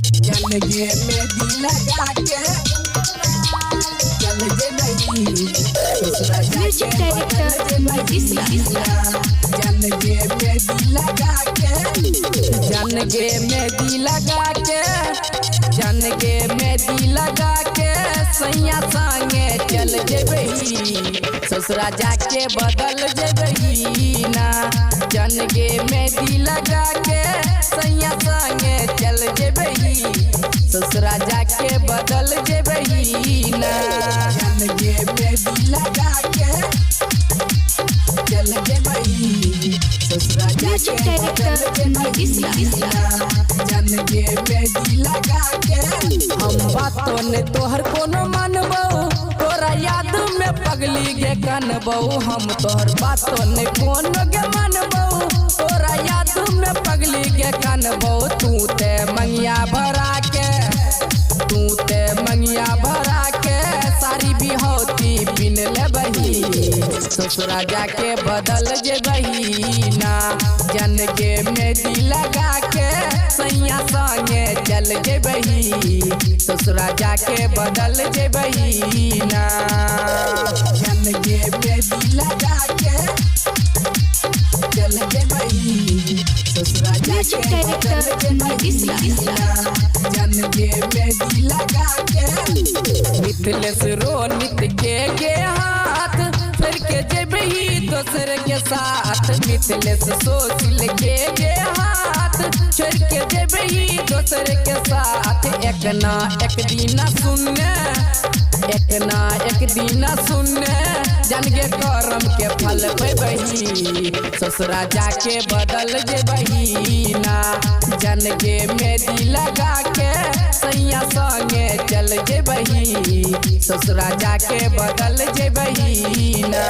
जन गे मेहंदी लगा के चल जेबही, ससुरा म्यूजिक जाके बदल डायरेक्टर जेबही नितीश ना। जन गे मेहंदी लगा के, जन गे मेहंदी लगा के, जन गे मेहंदी लगा के सैया संगे चल जेबही, ससुरा जाके बदल जेबही ना। जन गे मेहंदी लगा के सैया संगे चल जेबही, ससुरा जाके बदल जेबही ना। जन गे मेहंदी लगा के चल जेबही, ससुरा म्यूजिक जाके बदल डायरेक्टर नितीश जेबही ना। जन गे मेहंदी लगा के हम बातों ने तोहर कोनो मानबौ, तोरा याद में पगली गे कनबौ। हम तोहर बातों ने कोनो गे मानबौ, तोरा याद में पगली गे कनबौ। तू ते मंगिया भरा के, तू ते मंगिया भरा के सारी बिहौती बिन लेबही, ससुरा जाके बदल जेबही ना। जन के मेहंदी लगा के सैया संगे चल जेबही, ससुरा जाके बदल जेबही ना। जन के मेहंदी लगा के चल जेबही, ससुरा म्यूजिक जाके बदल डायरेक्टर नितीश जेबही ना। जन के मेहंदी लगा के मिथिलेश रोनित के गे हाथ फिर के जेबही दोसर के साथ। मिथिलेश सोशिल के गे हाथ छोड़ के जेबही दोसर के साथ। एक ना एक दिना सुनने, एक ना एक दिना सुनने, जन गे करम के फल पेबही, ससुरा जाके बदल जेबही ना। जन गे मेहंदी लगा के सैया संगे चल जेबही, ससुरा जाके बदल जेबही ना।